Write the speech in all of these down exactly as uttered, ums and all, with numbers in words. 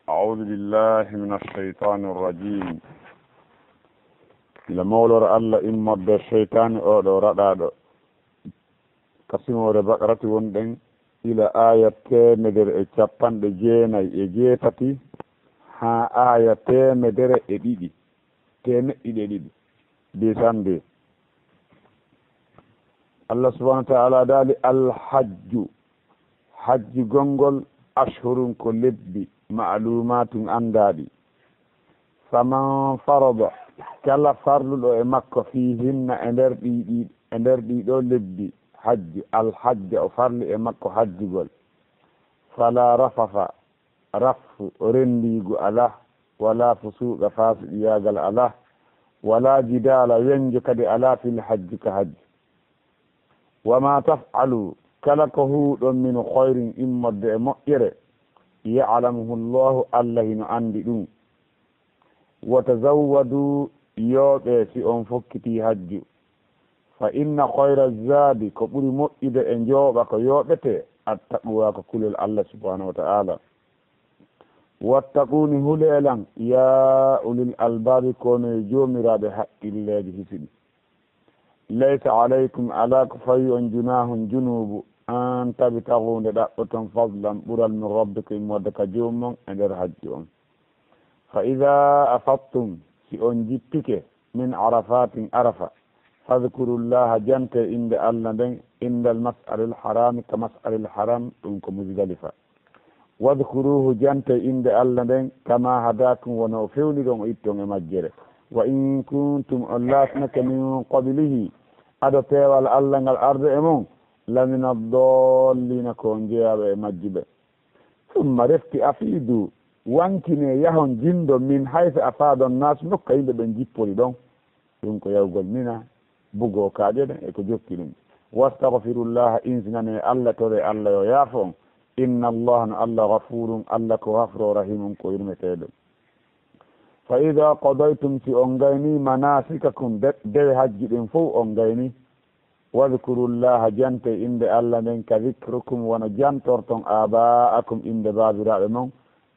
أعوذ بالله من الشيطان الرجيم. Ila mawlor Allah immorde seytaani oo ɗoo raɗaaɗo. Ka suŋoore Baqarati wonɗen ila aaya teemedere e cappanɗe jeenay e jeetati haa aaya teemedere e ɗiɗi, teemeɗɗe ɗiɗi e ɗiɗi, deux cent deux. Allah subhanahu wa ta'ala daali, "Al hajju, hajju gonngol, ashhurun ko lebbi, ma'lumatun anndaaɗi. Faman farada, kala farluɗo e makko, fiihinna e nder ɗii, ɗii, e nder ɗii ɗoo lebbi, hajju, al hajja, o farli e makko hajjugol. Fala rafasa, rafsu, renndiigu alaa, wala fusuuqa, faasiqiyaagal alaa, wala jidaala, weñjo kadi alaa, fil hajji, ka hajju. Wa ma taf'alu, kala ko huuɗon min khayrin, immorde e moƴƴere, ya'lamuhu Allahu, Allah hino anndi ɗum. Wa tazawwadu, yooɓee si on fokkitii hajju. Fa inna khayra zaadi, ko ɓuri moƴƴude e njooɓa ko yooɓetee, attaqwa, ko kulol Allah subhanahu wa ta'ala. Wattaquni, hulee lan, ya ulil albaabi, ko onon joomiraaɓe haqqilleeji hisiɗi. Laysa alaykum, alaa ko fawi on, junahun, junuubu, an tabtagu, nde ɗaɓɓoton, fadlan, ɓural, min rabbikum, immorde ka joomum on, e nder hajju on. Fa idaa afadtum, si on jippike, min arafatin, Arafa, fadkurullaha, jante innde Allah nden, indal mas'aril harami, ka mas'aril haram, ɗum ko Muzdalifa. Wadkuruhu, jante innde Allah nden, kama hadakum, wano o fewni on, o itti on e majjere. Wa in kuntum, on laatanake, min qablihi, ado peewal Allah ngal arde e mon, lamina dallina, ko on jeyaaɓe e majjuɓe. Summa, refti, afidu, wankine, yahon, jindon, min haythu afada nnas, nokka yimɓe ɓen jippori ɗon. Ɗum ko yahugol Mina, bugoo kaaƴe ɗen e ko jokki ɗum. Wastaghfirullaha, insinane Allah, tore Allah yo yaafo on. Inna Allaha, no Allah, ghafurun, Allah ko hafro, rahimun, ko yurmeteeɗo. Fa idha qadaytum, si on gayni, manasikakum, de-, dewe hajji ɗin fow on gayni, wadhkurullaha, jante innde Allah nden, ka dhikrikum, wano jantorton aba'akum, innde baabiraaɓe mon,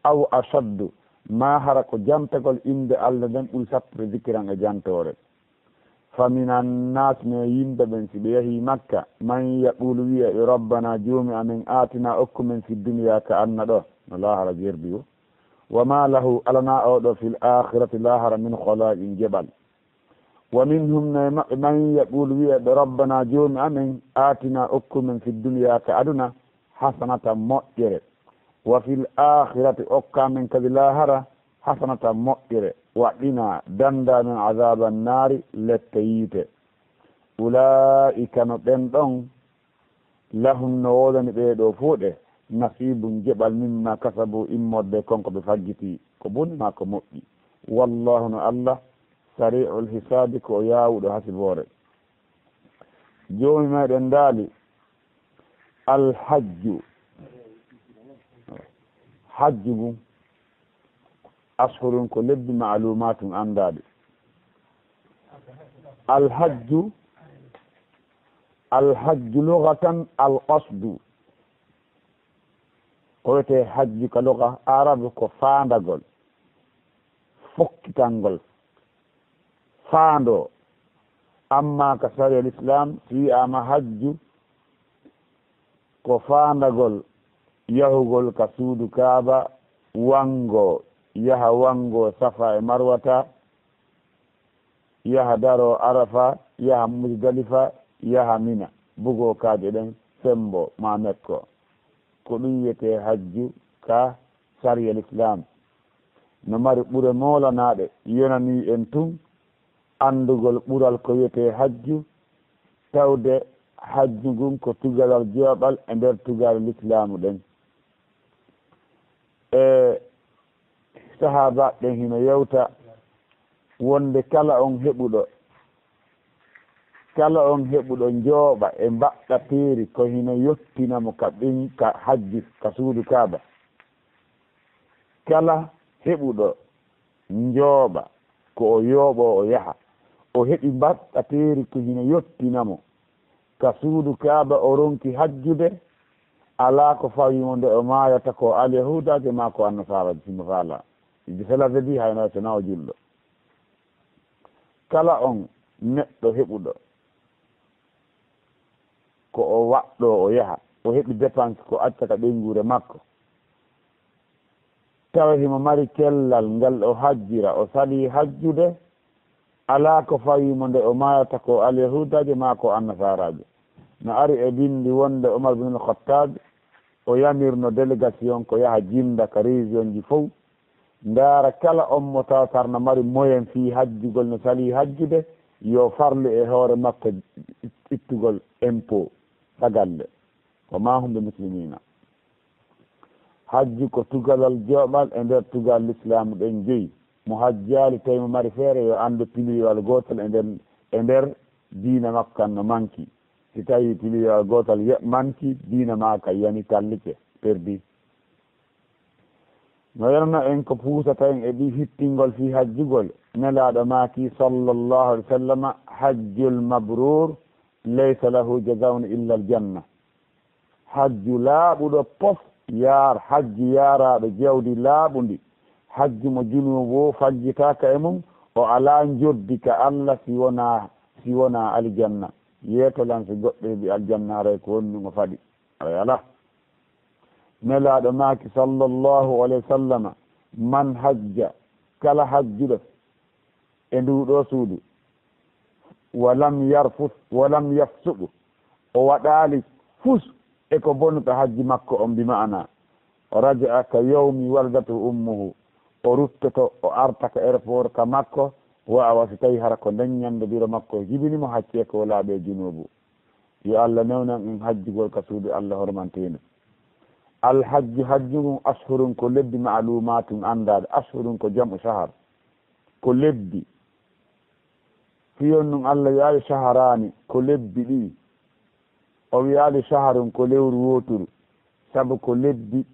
aw ashaddu, maa hara ko jantagol innde Allah nden ɓuri sattude, dhikran, e jantoore. Fa minan nas, no yimɓe ɓen, si ɓe yahii Makka, man yaqulu, wi'a ɓe, rabbana, joomi amen, atina, okku men, fi dunya, ka aduna ɗoo, no laahara jerbi o. Wa ma lahu, alanaa oo ɗoo, fil akhirati, laahara, min khalaqin, jeɓal. Wa minhum, no e maɓɓe, man yaqulu, wi'a ɓe, rabbana, joomi amen, atina, okku men, fi dunya, ka aduna, hasanatan, moƴƴere. Wa fil akhirati, okka men kadi laahara, hasanatan, moƴƴere, wa qina, danda men, adhaban nari, lette yiite. Ulaa'ika, no ɓen ɗon, lahum, no woodani ɓee ɗoo fow ɗe, nasibun, jeɓal, mimma kasabu, immorde kon ko ɓe faggitii, ko boni maa ko moƴƴi. Wallahu, no Allah, sari'ul hisaabi, ko o yaawuɗo hasiboore. Joomi meɗen daali, Al hajju, hajju ngun, ashhurun, ko lebbi, ma'lumatun, anndaaɗi. Al hajju, al hajju lughatan al qasdu. Ko wiyetee hajju ka lugha Arab ko faandagol, fokkitangol, faandoo. Amma ka sariya Lislaam, si wi'aama hajju, ko faandagol yahugol ka suudu Kaaba, wangoo, yaha wangoo Safa e Marwata, yaha daroo Arafa, yaha Muzdalifa, yaha Mina, bugoo kaaƴe ɗen, semmboo maa mekkoo. Ko ɗum wiyetee hajju ka sariya Lislaam. No mari ɓure moolanaaɗe, yonanii en tun anndugol ɓural ko wiyetee hajju, tawde hajju ngun ko tugalal jeeɓal e nder tugaale Lislaamu ɗen. E sahaabaaɓe ɓen hino yewta wonde kala on heɓuɗo, kala on heɓuɗo njooɓa e mbaɗɗateeri ko hino yottina mo ka ɓin, ka hajju, ka suudu Kaaba. Kala heɓuɗo njooɓa ko o yooɓoo o yaha, o heɓi mbaɗɗateeri ko hino yottina mo ka suudu Kaaba, o ronki hajjude, Alaa ko fawii mo nde o maayata ko alyahuudaajo maa ko annasaaraajo, si mo faalaa. Cela veut dire hayno so na o julɗo. Kala on neɗɗo heɓuɗo ko o waɗɗoo o yaha, o heɓi dépense ko acca ka ɓeynguure makko, tawa himo mari cellal ngal o hajjira, o salii hajjude, alaa ko fawii mo nde o maayata ko alyahuudaajo maa ko annasaaraajo. No ari e binndi wonde Umar bin al-Khattab o yamirno délégation ko yaha jinnda ka région ji fow, ndaara kala on mo tawa sarna mari moyen fii hajjugol no salii hajjude, yo farlu e hoore makko ittugol impôt, sagalle. Wa maa hum bi muslimina. Hajju ko tugalal joɓal e nder tugal lislaamu ɗen joyi. Mo hajjaali tawi mo mari feere yo anndu piliyowal gootal e nder, e nder diina makko kan no manki. Si tawi piliyowal gootal ye-, manki, diina maa ka yani tallike, perdi. No yanana en ko puusata en e ɗi hittingol fii hajjugol. Nelaaɗo maaki sallallahu alaihi wasallam, "Hajjul mabrur laysa lahu jazaun illa al janna." Hajju laaɓuɗo pos yaar, hajju yaaraaɗo jawdi laaɓundi, hajju mo junuubu o fajjitaaka e mum, o alaa njoddi ka Allah si wonaa, si wonaa aljanna. Yeeto lan si goɗɗo heɓi aljanna, haray ko honɗun o faɗi? Haray alaa. Nelaaɗo maaki sallallahu alaihi wasallam, "Man hajja," kala hajjuɗo e nduu ɗoo suudu, "wa lam yarfus, wa lam yafsuq," o waɗaali fus e ko bonata hajji makko on, bi ma'ana, "raja'a ka yawmi waladatu ummuhu," o ruttoto, o arta ka aéroport ka makko, wa awa si tawi hara ko nden ñande biro makko jibini mo, haccee ko o laaɓi e junuubu. Yo Allah newnan en hajjugol ka suudu Allah hormanteendu. Al hajju, hajju ngun, ashhurun ko lebbi, ma'lumatun anndaaɗe, ashhurun ko jam'u shahar, ko lebbi. Fiyon nun Allah wi'aali shaharaani, ko lebbi ɗiɗi. O wi'aali shaharun ko lewru wooturu, sabu ko lebbi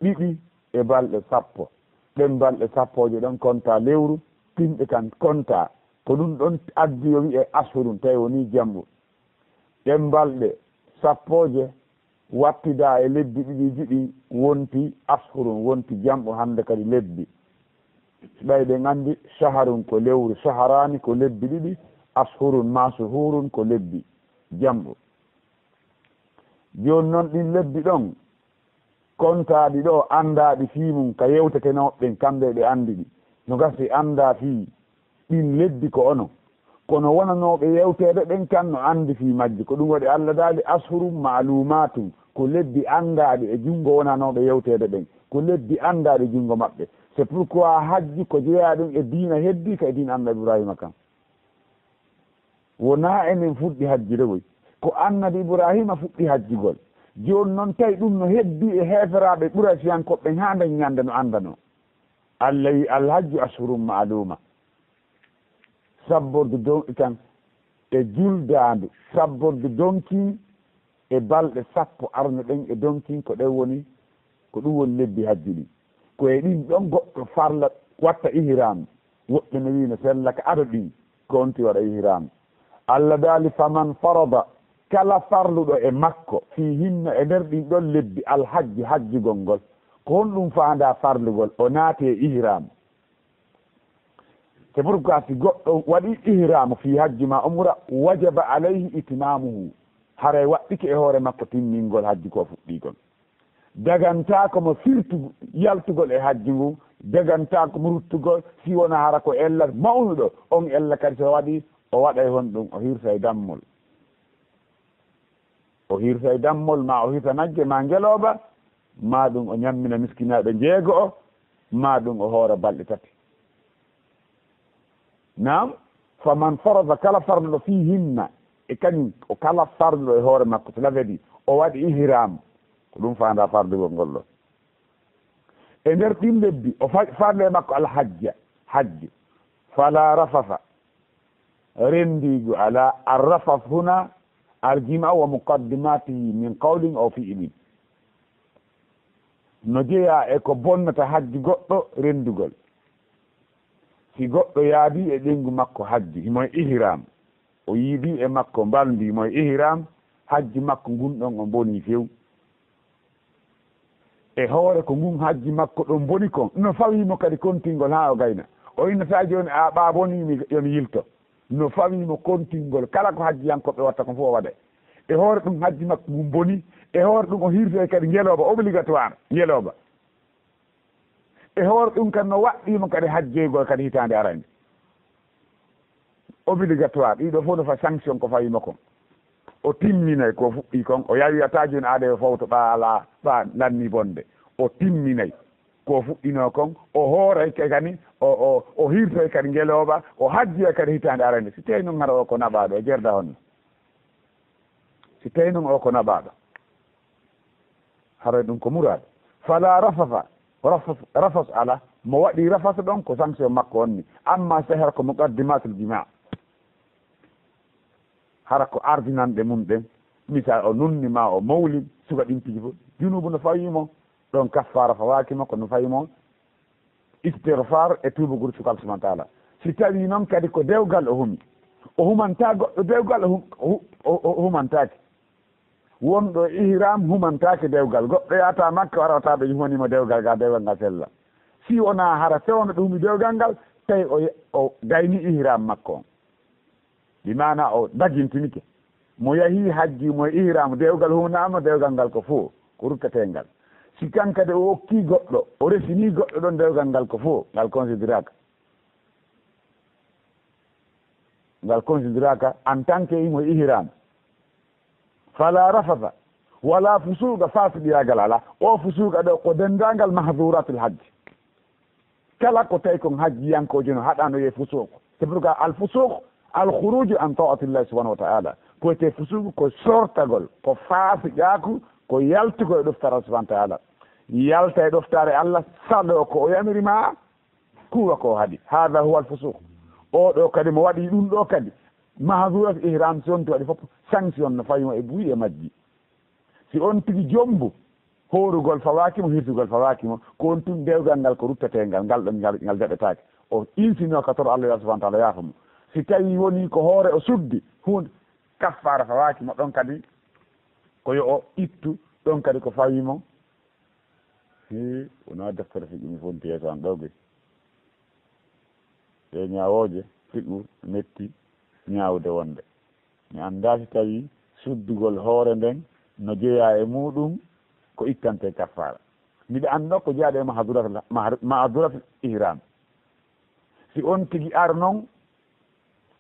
ɗiɗi e balɗe sappo. Ɗen balɗe sappooje ɗon kontaa lewru, pinɗe kan kontaa. Ko ɗun ɗon addi yo wi'e ashhurun, tawi wonii jam'u. Ɗen balɗe sappooje wattidaa e lebbi ɗiɗi ɗin wonti ashhurun, wonti jam'u hande kadi lebbi. Ɓay ɗen anndi shaharun ko lewru, shaharaani ko lebbi ɗiɗi, ashhurun maa shuhurun ko lebbi, jam'u. Jooni non ɗin lebbi ɗon, kontaaɗi ɗoo, anndaaɗi fii mun ka yewtetenooɓe ɓen, kamɓe ɓe anndi ɗi. No gasi anndaa fii ɗin lebbi ko onon. Kono wonanooɓe yewteede ɓen kan no anndi fii majji. Ko ɗun waɗi Allah daali, "Ashhurun ma'lumatun," ko lebbi anndaaɗi e junngo wonanooɓe yewteede ɓen. Ko lebbi anndaaɗi junngo maɓɓe. C'est pourquoi hajju ko jeyaa ɗun e diina heddii ka e diina Annabi Ibraahiima kan. Wonaa enen fuɗɗi hajjude woy. Ko Annabi Ibraahiima fuɗɗi hajjugol. Jooni non tawi ɗun no heddii e heeferaaɓe Quraysiyankooɓe ɓen haa nden ñande no anndanoo. Allah wi'i, "Al hajju ashhurun ma'luma." Sabbordu don-, kan, e juldaandu, sabbordu donkin e balɗe sappo arno ɗen e donkin, ko ɗen woni, ko ɗun woni lebbi hajju ɗin. Ko e ɗin ɗon goɗɗo farla, watta ihram. Woɓɓe no wi'i no sella ka ado ɗin, ko on ti waɗa ihram. Allah daali, "Faman farada," kala farluɗo e makko, "fiihinna," e nder ɗin ɗon lebbi, "al hajju," hajjugol ngol. Ko honɗun faandaa farlugol? O naati e ihram. C'est pourquoi si goɗɗo waɗi ihraamu fii hajji maa umra, wajaba alayhi itmaamuhu. Haray waɗɗike e hoore makko timmingol hajji ko o fuɗɗii kon. Dagantaako mo firtu-, yaltugol e hajji ngun, dagantaako mo ruttugol, si wonaa hara ko ella mawnuɗo. On ella kadi so waɗi, o waɗay honɗun? O hirsa e dammol. O hirsa e dammol, maa o hirsa nagge, maa ngelooba, maa ɗun o ñammina miskinaaɓe jeego'o, maa ɗun o hoora balɗe tati. Naam, faman farada, kala farluɗo, fiihinna, e kañun, o kala farluɗo e hoore makko, cela veut dire, o waɗi ihram, ko ɗun faandaa farlugol ngol ɗon. E nder ɗin lebbi, o fa-, farli e makko al hajja, hajju, fala rafasa, renndiigu alaa. Ar-rafas huna al-jima'u wa muqaddimatihi min qawlin aw fi'lin. No jeyaa e ko bonnata hajju goɗɗo renndugol. Si goɗɗo yaadii e ɓeyngu makko hajju, himo e ihram, o yiidii e makko mbalndi, himo e ihram, hajju makko ngun ɗon o bonii few. E hoore ko ngun hajji makko ɗon boni kon, no fawii mo kadi kontingol haa o gayna. O innataa jooni, "A ɓaa bonii mi, yo mi yilto." No fawii mo kontingol kala ko hajjiyankooɓe watta kon fof o waɗay. E hoore ɗum hajji makko ngun boni, e hoore ɗum o hirtoy kadi ngelooba obligatoire, ngelooba. E hoore ɗum kadi no waɗɗii mo kadi hajjoygol kadi hitaande arande. Obligatoire, ɗiɗo fof no fa sanction ko fawii mo kon. O timminay ko fuɗɗii kon, o yawi a taji on aade o fawto ɓa ala, ɓa lanni bonde. O timminay ko fuɗɗinoo kon, o hooray ke kani, o, o, o hirtoy kadi ngelooba, o hajjoya kadi hitaande arande. Si tawi noon hara o ko naɓaaɗo, o jerda honno? Si tawi noon o ko naɓaaɗo, haray ɗum ko muraad. Fala rafasa, rafas, rafas ala, mo waɗi rafas ɗon ko sanction makko on ni. Amma sehra ko muqaddimatul jima. Hara ko ardinanɗe mum ɗen, misal o nunni ma o mawli, suka ɗin piiji fof, junubu no fawii mo, ɗon kaffaara fawaaki mo, ko no fawii mo istigfaar e tuubugol suka Allah subhanahu wa taala. Si tawii noon kadi ko dewgal o humi, o humantaa goɗɗo dewgal o hum-, o hu-, o, o humantaake. Wonɗo e ihram humantaake dewgal. Goɗɗo yaata Makka, wara wata ɓe humanii mo dewgal gaa, dewgal ngal sella. Si wonaa hara fewndo ɗo humi dewgal ngal, tawi o ye-, o gayni ihram makko on. Bi maana o dagintinike. Mo yahii hajji mo e ihram, dewgal hunaama, dewgal ngal ko fo, ko rutteteengal. Si kan kadi o okkii goɗɗo, o resinii goɗɗo ɗon, dewgal ngal ko fo, ngal considéraka. Ngal considéraka en tant que imo e ihram. Fala rafasa, wala fusuuqa, faasiqiyaagal alaa. O fusuuqa ɗo ko denndaangal mahduratul hajj. Kala ko tawi kon hajjiyankoojo no haɗaano e fusuuq. C'est pourquoi al fusuuq, al khuruju an ta'atillahi subhanahu wa ta'ala. Ko wiyetee fusuuq ko sortagol, ko faasiqaaku, ko yaltugol e ɗoftaare Allah subhanahu wa ta'ala. Yalta e ɗoftaare Allah, saɗo ko o yamiri ma, kuuwa ko o haɗi. Hada huwa al fusuuq. O ɗo kadi mo waɗi ɗum ɗo kadi, mahdurat ihram si wonti waɗi fof, sanction no fawi mo e buy e majji. Si on tigi jombu, hoorugol fawaaki mo, hirtugol fawaaki mo, ko on tun dewgal ngal ko rutteteengal, ngal ɗon ngal, ngal jaɓetaake. O insinoo ka toro Allah subhanahu wa ta'ala yaafa mo. Si tawi woni ko hoore o suddi, huunde, kaffaara fawaaki mo, ɗon kadi ko yo o ittu, ɗon kadi ko fawi mo. Hii, wonaa deftere fiqi mi fonti yeeso an ɗo gay. Ɗee ñaawooje fiqu metti ñaawde wonde. Mi anndaa si tawii suddugol hoore nden no jeyaa e muuɗum ko ittantee kaffaara. Miɗo annda ko jeyaade e mahdurat, mahar-, mahdurat ihram. Si on tigi ar non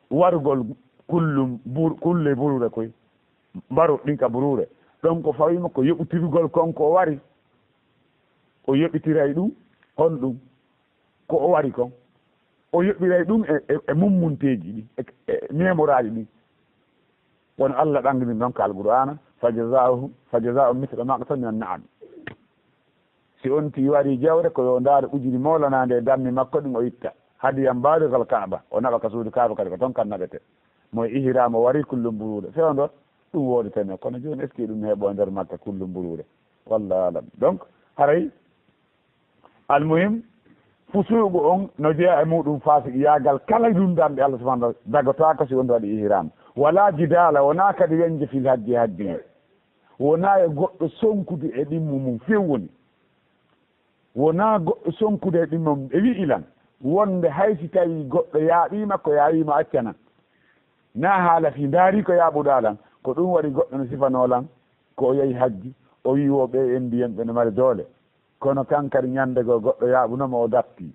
warugol kullum bur-, kulle buruure koy, mbaru ɗin ka buruure. Ɗon ko fawii mo ko yoɓitirgol kon ko o wari. O yoɓitiray ɗum, honɗum? Ko o wari kon. O yoɓiray ɗum e, e, e mummunteeji ɗin, e, e memoraaji ɗin. Won Allah ɗangini ɗon ka Alqur'aana, "Fa jazaa'uhu, fa jazaa'u mithlu ma qatala min an-na'am." Si on tigi wari jawre, ko yo ndaar ujiri moolanaande e dammi makko ɗin o itta. Hadiyan baaligal Kaaba, o naɓa ka suudu Kaaba kadi ko ton kan naɓete. Mo e ihram o wari kullum buruure. Fewndo, ɗum woodi tene, kono jooni est-ce que ɗum heɓo e nder Makka kullum buruure? Wallahu alam. Donc, haray, almuhim, fusuuqu on no jeyaa e muuɗum faasiqiyaagal kala lundanɗe Allah subhanahu wa ta'ala, dagotaako si on waɗi ihram. Wala jidaala, wonaa kadi weñje fil hajji e hajji ngun. Wonaa e goɗɗo sonkude e ɗimmo mum few woni. Wonaa goɗɗo sonkude e ɗimmo mum. Ɓe wi'i lan wonde hay si tawii goɗɗo yaaɓiima ko yaawii mo accana. Naa haala fii ndaarii ko yaaɓuɗaa lan. Ko ɗum waɗi goɗɗo no sifanoo lan ko o yahi hajji, o wi'i wo ɓee Indiyen ɓe no mari doole. Kono kan kadi ñande goo goɗɗo yaaɓuno mo o datti.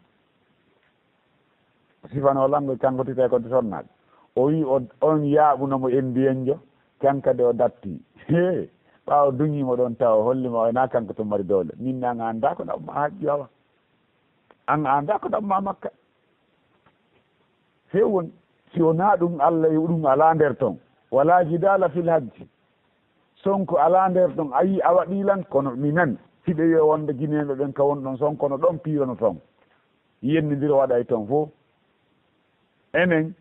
Sifanoo lango kanko tita e konti sonnaaɓe. O wi'i o, on yaaɓuno mo Indiyenjo, kan kadi o datti. Hee, ɓaawo duñii mo ɗon tawa o holli ma o wonaa kanko tun mari doole. Min an a anndaa ko ɗaɓɓu ma hajju awa. An a anndaa ko ɗaɓɓu ma Makka. Few woni, si wonaa ɗum Allah e ɗum alaa nder ton. Wala jidaala fil hajji. Sonko alaa nder ton, a yii a waɗii lan, kono mi nani. Hiɓe wi'a wonde Gineeɓe ɓen ka woni ɗon Sonko no ɗon piirono ton. Yennindiro waɗay ton fof. Enen,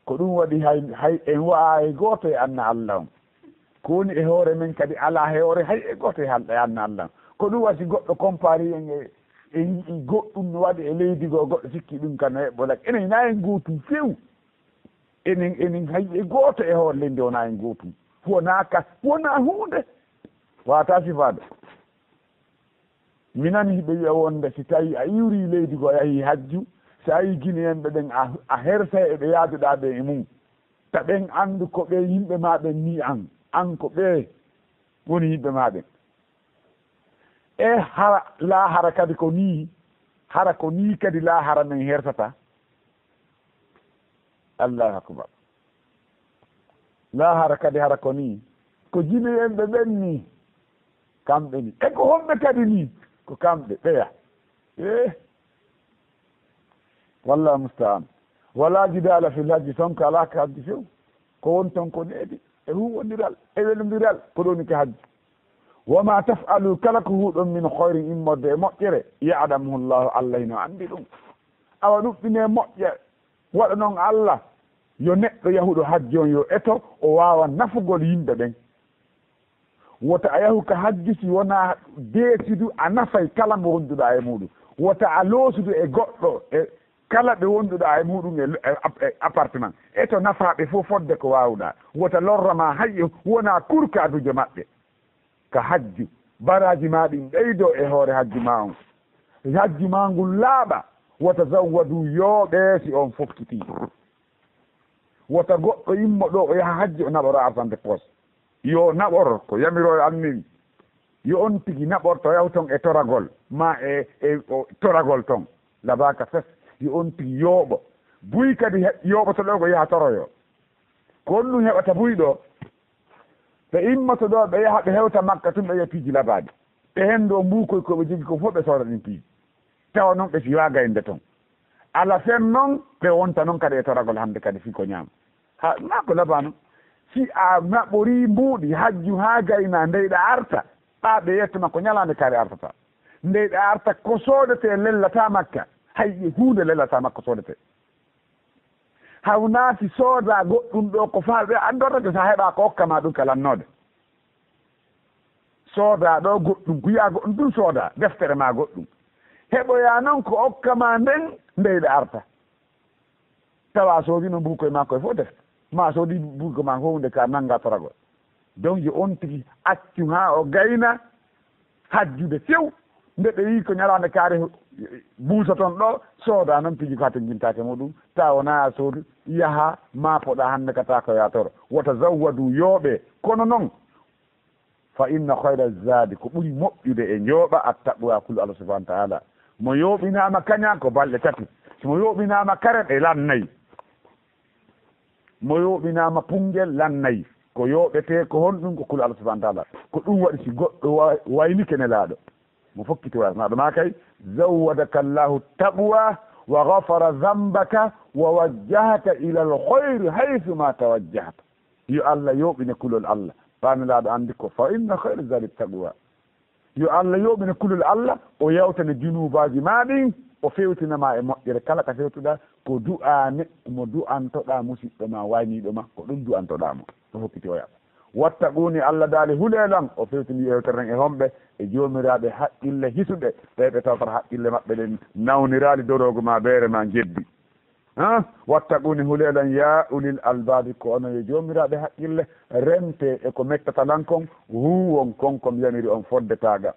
ko ɗum waɗi hay, hay en wa'aa e gooto e anna Allah on. Ko woni e hoore men kadi alaa e hoore hay e gooto e hal-, e anna Allah on. Ko ɗum waɗi si goɗɗo compari en e, e yi'i goɗɗum no waɗi e leydi goo, goɗɗo sikki ɗum kan no eɓɓo lak. Enen hinaa en gootum few. Enen, enen hay e gooto e hoore leydi wonaa en gootum. Wonaa ka, wonaa huunde. Waataa sifaade. Mi nani hiɓe wi'a wonde si tawi a iwri leydi goo a yahi hajju, si a yi Gineyenɓe ɓen a, a hersay e ɓe yaaduɗaa ɓe e mum. Ta ɓen anndu ko ɓe yimɓe maa ɓen nii an, an ko ɓe woni yimɓe maa ɓen. E hara, laa hara kadi ko nii, hara ko nii kadi laa hara men hersata. Allahu akbar. Laa hara kadi hara ko nii, ko Gineyenɓe ɓen nii, kamɓe nii. E ko honɓe kadi nii? Ko kamɓe, ɓeya. Eh. Wallahu musta'an. Wala jidala fil hajji, tonka alaa ka hajji few. Ko woni ton ko needi e huuwondiral, e welondiral, ko ɗon woni ka hajji. Wa ma taf'alu, kala ko huuɗon min khayrin, immorde e moƴƴere, ya'lamuhu Allahu, Allah hino anndi ɗum. Awa ɗuɓɓinee moƴƴere, waɗa non Allah, yo neɗɗo yahuɗo hajji on yo eto, o waawa nafugol yimɓe ɓen. Wota a yahu ka hajju si wonaa deesidu a nafay kala mo wonduɗaa e muuɗum. Wota a loosudu e goɗɗo e kala ɓe wonduɗaa e muuɗum e, e, e appartement. Eto nafaa ɓe fof fodde ko waawuɗaa. Wota lorra ma hay e wonaa kurkaadujo maɓɓe. Ka hajju, baraaji ma ɗin ɓeydoo e hoore hajju ma on. Hajju ma ngun laaɓa. Wata zawwadu, yooɓee si on fokkitii. Wota goɗɗo immo ɗoo o yaha hajji o naɓora artante poos. Yo naɓor ko yamirooyo anniri. Yo on tigi naɓor to yawton e toragol, ma e, e o, toragol ton. Labaka fes, yo on tigi yooɓo. Buy kadi he-, yooɓoto ɗoo ko yaha toroyo. Ko on ɗum heɓata buy ɗoo. Ɓe immoto ɗoo, ɓe yaha, ɓe hewta Makka tun, ɓe yi'a piiji labaaɗi. Ɓe hen ɗoo mbuukoy ko ɓe jogi ko fof, ɓe sooda ɗin piiji. Tawa non ɓe siwaa gaynde ton. Ala sen non, ɓe wonta non kadi e toragol hannde kadi fii ko ñaama. Ha, naa ko labaano. Si a naɓorii mbuuɗi hajju haa gayna, ndeyɗa arta, ɓaa ɓe yetto ma ko ñalaande kaari artata. Ndeyɗa arta ko soodetee lellataa Makka. Hay e huunde lellataa Makka soodetee. Hawnaa si soodaa goɗɗum ɗoo ko faa ɓe anndorta, so a heɓaa ko okka ma ɗum ka lannoode. Soodaa ɗoo goɗɗum, kuyaa goɗɗum ɗum soodaa, deftere maa goɗɗum. Heɓoyaa non ko okka ma nden, ndeyɗa arta. Tawa a soodino mbuukoy maa koy fof defte. Ma a soodi mbuukoy maa fof huunde ka nannga toragol. Donc yo on tigi accu haa o gayna hajjude few. Nde ɓe yii ko ñalaande kaari buusa ton ɗoo, sooda non piiji ko hatonjintaake muɗum, tawa wonaa a soodu, yaha, maapoɗaa hannde ka taa ko yaa toro. Wata zawwadu, yooɓee, kono non, fa inna khayra zadi, ko ɓuri moƴƴude e njooɓa, at taqwa, kulu Allah subhanahu wa ta'ala. Mo yooɓinaama kaña ko balɗe tati. Si mo yooɓinaama kare ɗe lannay. Mo yooɓinaama punngel lannay. Ko yooɓetee ko honɗum? Ko kulu Allah subhanahu wa ta'ala. Ko ɗum waɗi si goɗɗo wa-, waynike Nelaaɗo, mo fokkiti wa-, Nelaaɗo maa kay, zawwadaka Allahu taqwa wa ghafara dhanbaka wa wajjahaka ila al khayri haythu ma tawajjahta. Yo Allah yooɓine kulol Allah. Ɓaa Nelaaɗo anndi ko fa inna khayra zadi taqwa. Yo Allah yooɓine kulol Allah, o yawtane junuubaaji maa ɗin, o fewtina ma e moƴƴere kala ka fewtuɗaa, ko du'aa ne, mo du'antoɗaa musiɗɗo ma, wayniiɗo ma, ko ɗum du'antoɗaa mo. O hokkiti o yaɓa. Wattaquni, Allah daali, hulee lan, o fewtini yewtere nden e homɓe, e joomiraaɓe haqqille hisuɓe, ɓe ɓe tawata haqqille maɓɓe ɗen nawniraali doroogo ma beere ma njeddi. Ha? Wattaquni, hulee lan, ya ulil albaabi, ko onon yo joomiraaɓe haqqille, rentee e ko mettata lan kon, huuwon kon ko mi yamiri on fodde taaga.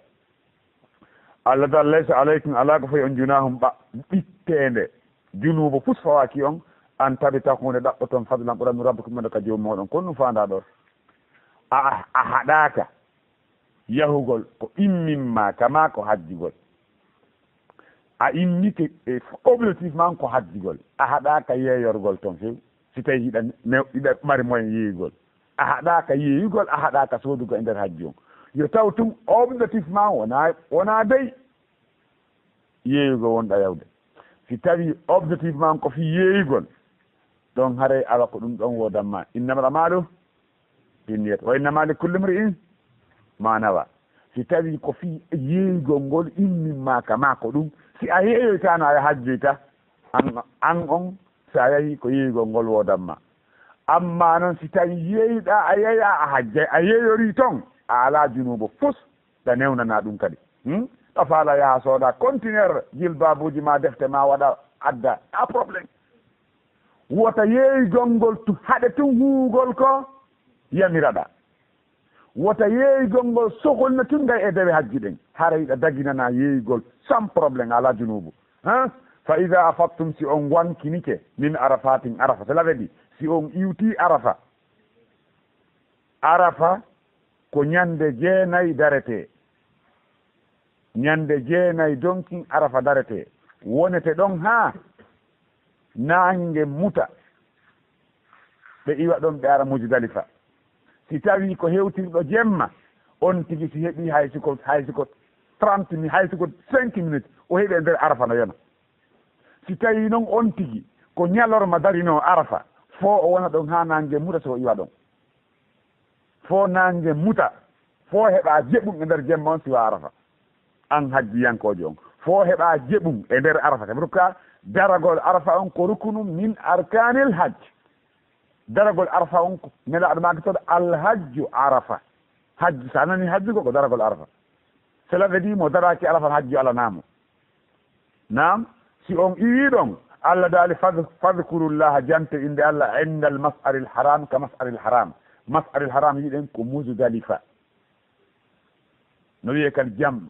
Allah daali, laysa alaykum, alaa ko fawi on, junahun ɓa-, ɓitteende, junuubo fus fawaaki on, an tabtagu, nde ɗaɓɓoton, fadlan ɓural min rabbikum, wonde ka joomi mooɗon, ko ɗum faandaa ɗoo. A, a haɗaaka yahugol ko immimmaa kama ko hajjugol. A immike e objectif maa on ko hajjugol. A haɗaaka yeeyorgol ton few. Si tawi hiɗa ne-, hiɗa mari moyen yeeyugol. A haɗaaka yeeyugol, a haɗaaka soodugol e nder hajju on. Yo taw tun objectif maa on wonaa, wonaa dey yeeyugol wonɗaa yahude. Si tawi objectif maa on ko fii yeeyugol, ɗon haray awa ko ɗum ɗon woodan ma. Innamal a'maalu binniyat, wa innama likulli imri'in ma nawa. Si tawi ko fii yeeyugol ngol immimmaa kama ko ɗum, si a yeeyoytaano a hajjoyta, an, an on, si a yahi ko yeeyugol ngol woodan ma. Amma non si tawi yeeyuɗaa a yeeyaa a hajjay, a yeeyorii ton, a alaa junuubo fus, ɗa newnanaa ɗum kadi. Hmm? Ɗa faalaa yaha sooda conteneur jilbaabuuji ma, defte ma waɗa adda, a problème. Wota yeeyugol ngol tu-, haɗe tun huugol ko yamiraɗaa. Wota yeeygol ngol sokolna tun ngay e dewe hajji ɗen. Hara hiɗa daginana yeeygol sans problème, ala junuubu. Ha? Fa ida afadtum, si on wankinike, min arafatin, Arafa. Cela veut dire, si on iwti Arafa. Arafa ko ñande jeenay darete. Ñande jeenay donkin Arafa darete. Wonete ɗon haa naange muta. Ɓe iwa ɗon, ɓe ara Muzdalifa. Si tawi ko hewtirɗo jemma, on tigi si heɓi hay siko, hay siko trente mi-, hay siko cinq minutes, o heɓi e nder Arafa no yona. Si tawi non on tigi ko ñalorma darino Arafa, fo o wona ɗon haa naange muta, so o iwa ɗon. Fo naange muta, fo heɓa jeɓum e nder jemma on siwa Arafa. An hajjiyankoojo on, fo heɓa jeɓum e nder Arafa. C'est pourquoi daragol Arafa on ko rukunu min arkanil hajj. Daragol Arafa on ko Nelaaɗo maaki toon, "Al hajju Arafa." Hajju, so a nani hajju ko, ko daragol Arafa. Cela veut dire mo daraaki Arafa, hajju alanaamo. Naam, si on iwii ɗon, Allah daali, "Fad-, fadkurullaha, jante innde Allah, indal mas'aril haram, ka mas'aril haram." Mas'aril haram yiɗen ko Muzdalifa. No wi'e kal jam.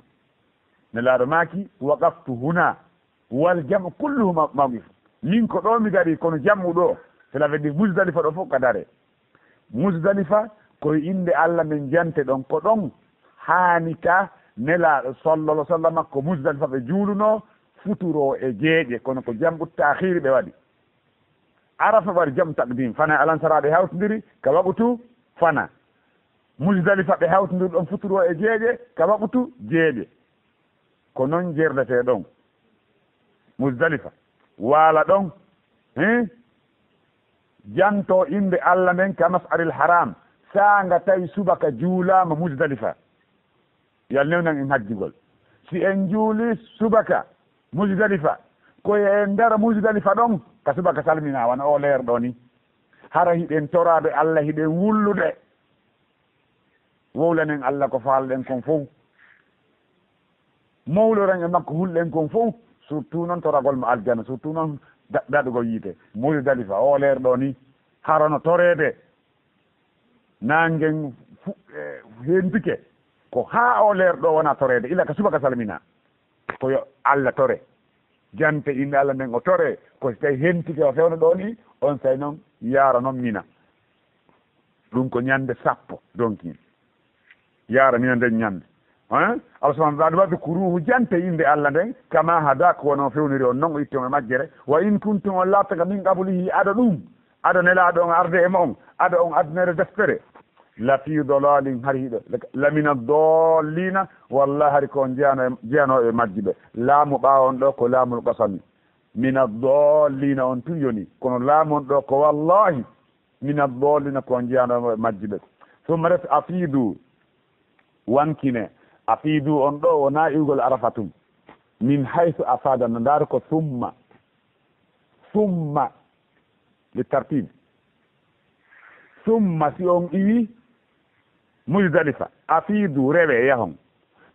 Nelaaɗo maaki, "Waqaftu huna, wal jam'u kulluhu ma-, mawqif." Min ko ɗo mi dari, kono jam'u ɗo, cela veut dire Muzdalifa ɗo fof ka dare. Muzdalifa, ko e innde Allah min jante ɗon. Ko ɗon haani ka Nelaaɗo sallallahu alaihi wasallam ko Muzdalifa ɓe juulunoo, futuro e geeƴe, kono ko jam'u taakhiri ɓe waɗi. Arafa waɗi jam'u taqdim, fana e alansara ɓe hawtindiri ka waɓutu fana. Muzdalifa ɓe hawtindiri ɗon futuro e geeƴe ka waɓutu geeƴe. Ko non jerdete ɗon. Muzdalifa, waala ɗon, hein? Janto innde Allah nden ka Mas'aril Haram, saanga tawi subaka juulaama Muzdalifa. Yal newnan en hajjugol. Si en juuli subaka Muzdalifa, ko e nder Muzdalifa ɗon, ka subaka salmina, wano o leer ɗo ni. Hara hiɗen toraade Allah, hiɗen wullude. Wowlanen Allah ko faalɗen kon fow. Mowloren e makko hulɗen kon fow. Surtout non toragol mo aljanna, surtout non da-, daɗugol yiite. Muzdalifa, o leer ɗo ni, harano toreede. Naangen fu-, eh, hentike. Ko haa o leer ɗo wona toreede, ila ka subaka salmina. Ko yo Allah tore. Jante innde Allah nden o tore. Ko si tawi hentike o fewno ɗo ni, on say non yaara non Mina. Ɗum ko ñande sappo, donki. Yaara Mina nden ñande. Hein? Allah subhanahu wa ta'ala, "Wadhkuruhu", jante innde Allah nden, "kama hadakum", wano fewniri on non, o itti on e majjere. "Wa in kuntum", on laattanga, "min qablihi", ado ɗum, ado Nelaaɗo on arde e mo'on, ado on adduneede deftere. "La fi dalalin", hari hiɗo, "la mina dallina", wallahi hari ko on jeyano e, jeyano e majjuɓe. Laamu ɓaawo on ɗo ko laamul qasami. "Mina dallina", on tun yoni, kono laamu on ɗo ko wallahi. "Mina dallina", ko on jeyano e majjuɓe. Summa ref afidu, wankine. Afidu on ɗo wona iwgol Arafa tun. "Min haythu afada", no ndaar ko summa. Summa. Li tartib. Summa, si on iwi Muzdalifa, afidu, rewe, yahon.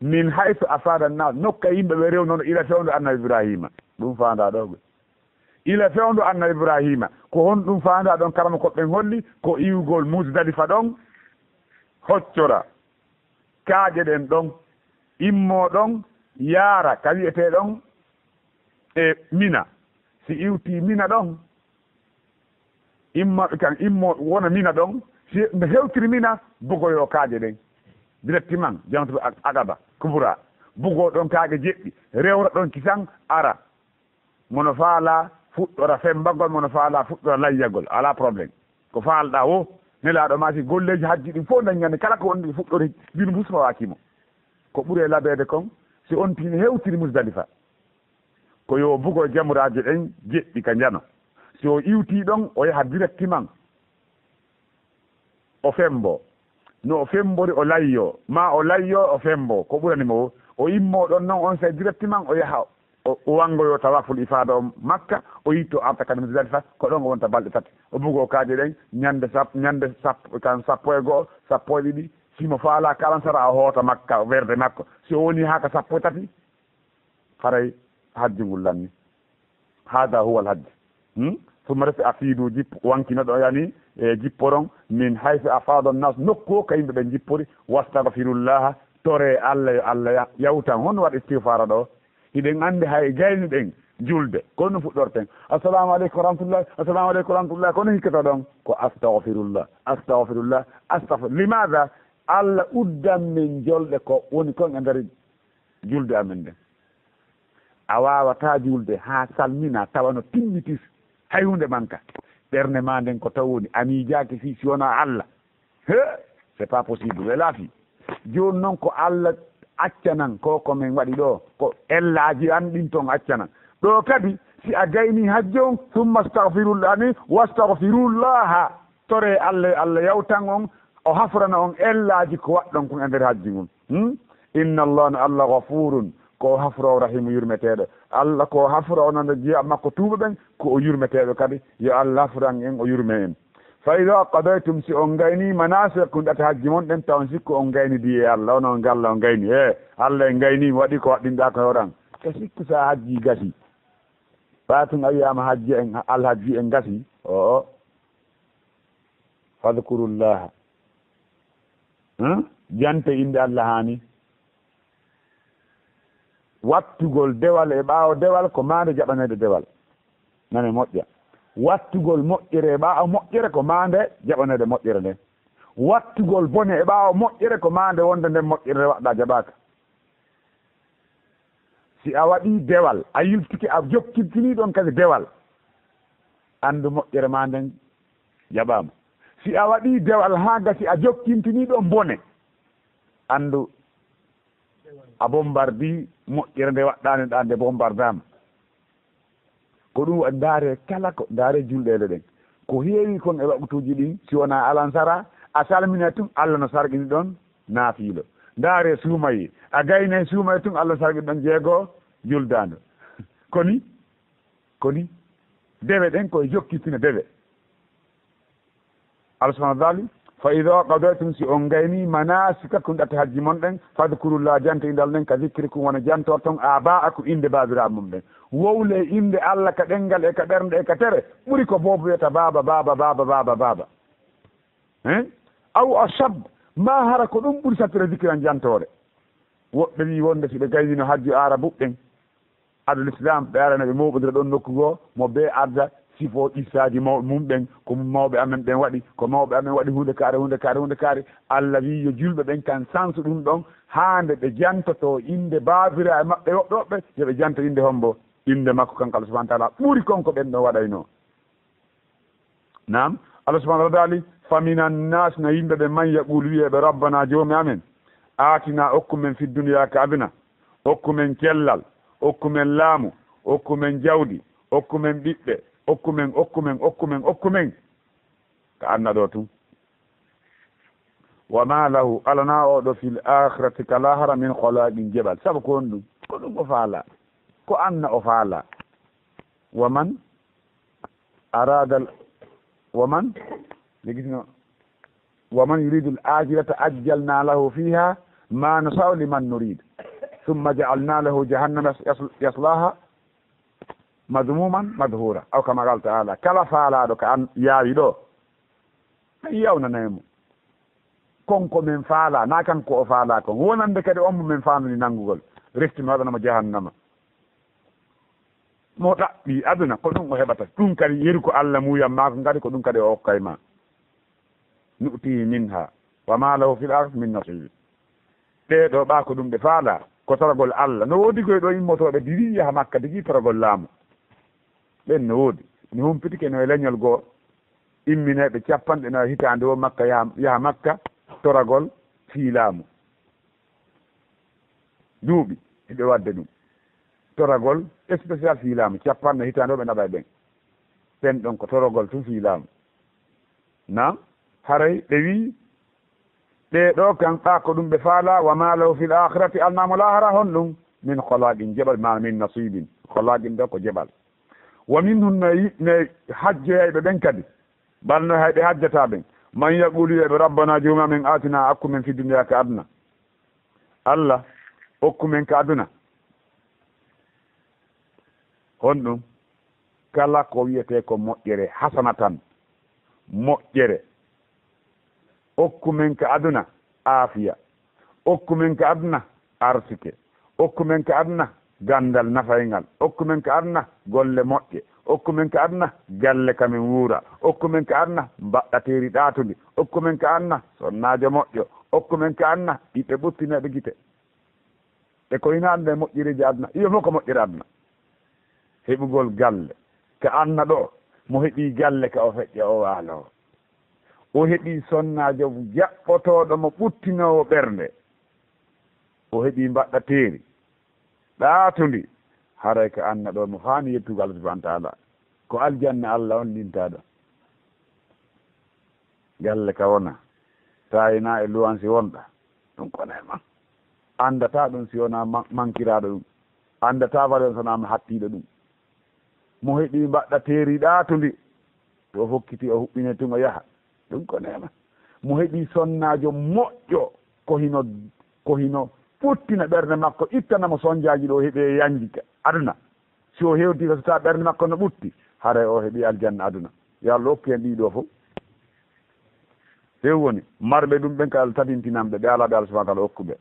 "Min haythu afada nas", nokka yimɓe ɓe rewnono ila fewndo Annabi Ibrahima. Ɗum faanda ɗo ɓe. Ila fewndo Annabi Ibrahima. Ko honɗum faanda ɗon? Karama ko ɓen holli ko iwgol Muzdalifa ɗon, hoccora kaaƴe ɗen ɗon, immo ɗon, yaara ka wi'etee ɗon e Mina. Si iwti Mina ɗon, imma, kan immo wona Mina ɗon, si no hewtiri Mina, bugoyo kaaƴe ɗen. Directement, jamratu Aqaba Kubra. Bugo ɗon kaaƴe jeɗɗi, rewra ɗon kisan, ara. Mono faala fuɗɗora fembagol, mono faala fuɗɗora layyagol, ala problème. Ko faalɗaa wo, Nelaaɗo maaki golleeji hajji ɗin fof daññande kala ko wonde fuɗɗori junubu so fawaaki mo. Ko ɓuri e labeede kon, si on tigi hewtiri Muzdalifa, ko yo bugo jamraaje ɗen jeɗɗi ka njano. Si o iwti ɗon, o yaha directement. O fembo. No o fembori o layyo, ma o layyo o fembo, ko ɓurani mo. O immo ɗon non on sey directement o yaha, o, o wangoyo tawaful ifaada o Makka, o yitto arta kadi Muzdalifa, ko ɗon o wonta balɗe tati. O bugo kaaƴe ɗen, ñande sap-, ñande sap-, kan sappo e go'o, sappo e ɗiɗi, si mo faala kala sara o hoota Makka, o werde makko. Si o woni haa ka sappo e tati, haray hajju ngul lanni. Hada huwa al hajj. Hmm? Summa resi afiidu, jippo, wankino ɗo, yani, e jipporon, min haysu afaada annaas, nokku o ka yimɓe ɓen jippori, wastagfirullaha, tore Allah, yo Allah ya-, yawtan. Honno waɗa istigfaara ɗo? Hiɗen anndi hay gaynuɗen julde, ko ɗum fuɗɗorten. "Assalamu aleykum wa rahmatullah, assalamu aleykum wa rahmatullah," kono hikka to ɗon ko "Astagfirullah, astagfirullah, astagfir-." Limaada? Allah uddan min jolɗe ko woni kon e nder julde amen nden. A waawataa julde haa salmina tawa no timmitir hay huunde manka. Ɓernde maa nden ko taw woni, a miijaaki fii si wonaa Allah. He, c'est pas possible. Welaa fii. Jooni non ko Allah accanan ko, ko min waɗi ɗo, ko ellaaji an ɗin ton accanan. Ɗo kadi, si a gaynii hajju on, summa astagfirullah, ani, wastagfirullaha. Toree Allah, yo Allah yawtan on, o hafrana on ellaaji ko waɗɗon kon e nder hajji ngun. Hmm? Inna Allah, no Allah, gafurun, ko o hafroowo, rahimu, yurmeteeɗo. Allah ko o hafroowo, nana jeyaa makko tuuba ɓen, ko o yurmeteeɗo kadi. Yo Allah hafran en, o yurme en. Fa idaa qadaytum, si on gaynii, manasikakum, ɗate hajji mon ɗen, taw on sikku on gaynidii e Allah, onon on galla on gayni. E Allah en gaynii, mi waɗii ko waɗɗinɗaa ko horan. Ka sikku sa hajji gasi. Ɓaa tun a wiyaama hajji en, alhajji en gasi. Oo. Fadkurullaha. Hmm? Jante innde Allah haani. Wattugol dewal e ɓaawo dewal ko maande jaɓaneede dewal. Nane moƴƴa. Wattugol moƴƴere e ɓaawo moƴƴere ko maande jaɓaneede moƴƴere nden. Wattugol bone e ɓaawo moƴƴere ko maande wonde nden moƴƴere nde waɗɗaa jaɓaaka. Si a waɗii dewal, a yiltike, a jokkintinii ɗon kadi dewal, anndu moƴƴere maa nden jaɓaama. Si a waɗii dewal haa gasi, a jokkintinii ɗon bone, anndu a bombardii moƴƴere nde waɗɗaani ɗaa, nde bombardaama. Ko ɗum waɗi, ndaaree kala ko, ndaaree julɗeele ɗen. Ko heewi kon e waqtuuji ɗin, si wonaa alansara, a salminay tun, Allah no sarqini ɗon naafiilo. Ndaaree suumayee, a gaynay suumayee tun, Allah no sarqini ɗon jeego juldaando. Koni, koni, dewe ɗen ko e jokkitina dewe. Allah subhanahu wa ta'ala, "Fa idaa qadaytum, si on gaynii, manasikakum, ɗate hajji mon ɗen, fadkurullaha, jante innde Allah nden, ka zikrikum, wano jantorton, aaba'akum, innde baabiraaɓe mon ɓen." Wowlee innde Allah ka ɗenngal e ka ɓernde e ka tere, ɓuri ko boobo wiyata baaba, baaba, baaba, baaba, baaba. Hein? Aw ashad, maa hara ko ɗum ɓuri sattude zikran, jantoore. Woɓɓe wi'i wonde si ɓe gaynino hajju aarabuɓe ɓen, adul Islam, ɓe arana ɓe mooɓondira ɗon nokku goo, mo bee adda sifo qissaaji maw-, mum ɓen, ko mum mawɓe amen ɓen waɗi, ko mawɓe amen waɗi huunde kaare, huunde kaare, huunde kaare. Allah wi'i yo julɓe ɓen kan sansu ɗum ɗon, haa nde ɓe jantotoo innde baabiraaɓe maɓɓe woɓɓe woɓɓe, yo ɓe janto innde hombo? Innde makko kanko Allah subhanahu wa ta'ala ɓuri kon ko ɓen ɗon waɗaynoo. Naam, Allah subhanahu wa ta'ala daali, "Fa minan nas", no yimɓe ɓe, "man yaqulu", wi'eɓe, "Rabbana, joomi amen, aatina, okku men, fi dunya, ka aduna, okku men cellal, okku men laamu, okku men jawdi, okku men ɓiɓɓe, okku men, okku men, okku men, okku men." Ka aduna ɗo tun. "Wa ma lahu", alana o ɗo, "fil akhirati", ka lahara, "min khalaqin", jeɓal. Sabu ko honɗum? Ko ɗum o faala. Ko aduna o faala. "Wa man arada al-, wa man", nde gisno, "wa man yuridu al-akhirata ajjalna lahu fiha ma nasha'u liman nurid, thumma ja'alna lahu jahannama yas-, yas-, yaslaha madhmuman madhura." Aw kama qala ta'ala, kala faalaaɗo ka an yaawi ɗo, en yawnanay mo kon ko men faalaa, naa kanko o faalaa kon. Wonande kadi on mo men faanani nanngugol, refti mi waɗana mo jahannama. Mo ɗaɓɓi aduna, ko ɗum o heɓata. Ɗum kadi yeru ko Allah muuyam maako, kadi ko ɗum kadi o okkay ma. "Nu'tihi minha, wa ma lahu fil akhirati min nasib." Ɓee ɗoo ɓaa ko ɗum ɓe faalaa, ko toragol Allah. No woodi koy ɗoo immotooɓe diri yaha Makka digi toragol laamu. Ɓen no woodi. Mi humpitike no e leñol goo. Imminayɓe capanɗe nayo hitaande woo Makka yaha, yaha Makka toragol fii laamu. Duuɓi hiɓe waɗde ɗum. Toragol spécial fii laamu, capanɗe hitaande woo ɓe naɓay ɓen. Ɓen ɗon ko toragol tun fii laamu. Naam, haray ɓe wi'i, ɓee ɗoo kan ɓaa ko ɗum ɓe faalaa, "Wa ma lahu fil akhirati", alanaama laahara honɗum? "Min khalaqin", jeɓal, ma "min nasibin". Khalaqin ɗoo ko jeɓal. "Wa minhum", no yi-, no hajjoyayɓe ɓen kadi, bal no hay ɓe hajjataa ɓen, "man yaqulu", wi'eɓe, "Rabbana, joomi amen, atina, okku men, fi dunya, ka aduna. Allah, okku men ka aduna." Honɗum? kala ko wiyetee ko moƴƴere, hasanatan, moƴƴere. Okku men ka aduna aafiya. Okku men ka aduna arsike. Okku men ka aduna ganndal nafayngal. Okku men ka aduna golle moƴƴe. Okku men ka aduna galle ka men wuura. Okku men ka aduna mbaɗɗateeri ɗaatundi. Okku men ka aduna sonnaajo moƴƴo. Okku men ka aduna ɓiɓɓe ɓuttinooɓe gite. E ko ina aduna e moƴƴereeji aduna. Iyo fof ko moƴƴere aduna. Heɓugol galle ka aduna ɗo, mo heɓii galle ka o feƴƴa o waaloo. O heɓii sonnaajo jaɓɓotooɗo mo ɓuttinoowo ɓernde. O heɓii mbaɗɗateeri ɗaatundi. Haray ka aduna ɗo mo haani yettugol Allah subhanahu wa taala. Ko aljanna Allah on lintaaɗo. Galle ka wona, taayinaa e luwansi wonɗa, ɗum ko neema. Anndataa ɗum si wonaa ma-, mankiraaɗo ɗum. Anndataa valeur so wonaa mo hattiiɗo ɗum. Mo heɓii mbaɗɗateeri ɗaatundi, to o hokkiti o huɓɓine tun o yaha, ɗum ko neema. Mo heɓii sonnaajo moƴƴo, ko hino, ko hino ɓuttina ɓernde makko, ittana mo sonjaaji ɗo heɓi e yanji ka aduna. Si o hewti ka so tawa ɓernde makko no ɓutti, haray o heɓi aljanna aduna. Yo Allah okku en ɗii ɗoo fof. Ɓe woni marɓe ɗum ɓen ka Allah tatintinan ɓe, ɓe alaa ɓe Allah subhanahu wa taala okku ɓe.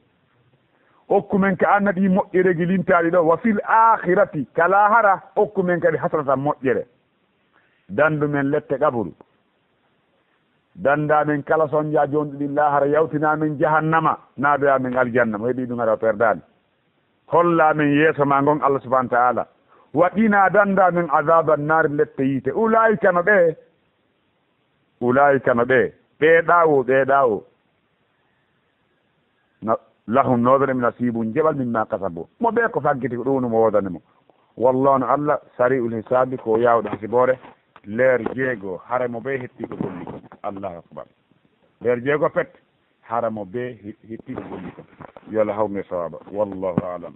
Okku men ka aduna ɗii moƴƴereeji lintaaɗi ɗo, wa fil aakhirati, ka laahara, okku men kadi hasanatan moƴƴere. Dandu men lette qaburu. Danda men kala sonjaaji wonɗi ɗin laahara, yawtina men jahannama, naadoya men aljanna. Mo heɓi ɗum hara o perdaani. Holla men yeeso ma ngon Allah subhanahu wa taala. Wa qina danda men azaba nnaari lette yiite. Ulaa'ika no ɓe. Ulaa'ika no ɓe. Ɓe ɗaawo, ɓe ɗaawo. Na-, lahum no woodani ɓe nasiibun jeɓal mimma kasabu. Mo ɓe ko faggiti ko ɗum woni mo woodani mo. Wallahu no Allah sari'ul hisaabi ko yaawɗo hasiboore. Leer jeego hara mo ɓe hetti ko golli kon. Allahu akbar. Leer jeego pet hara mo ɓe he-, hetti ko golli kon. Yo Allah hawnu e sawaaba. Wallahu a'lam.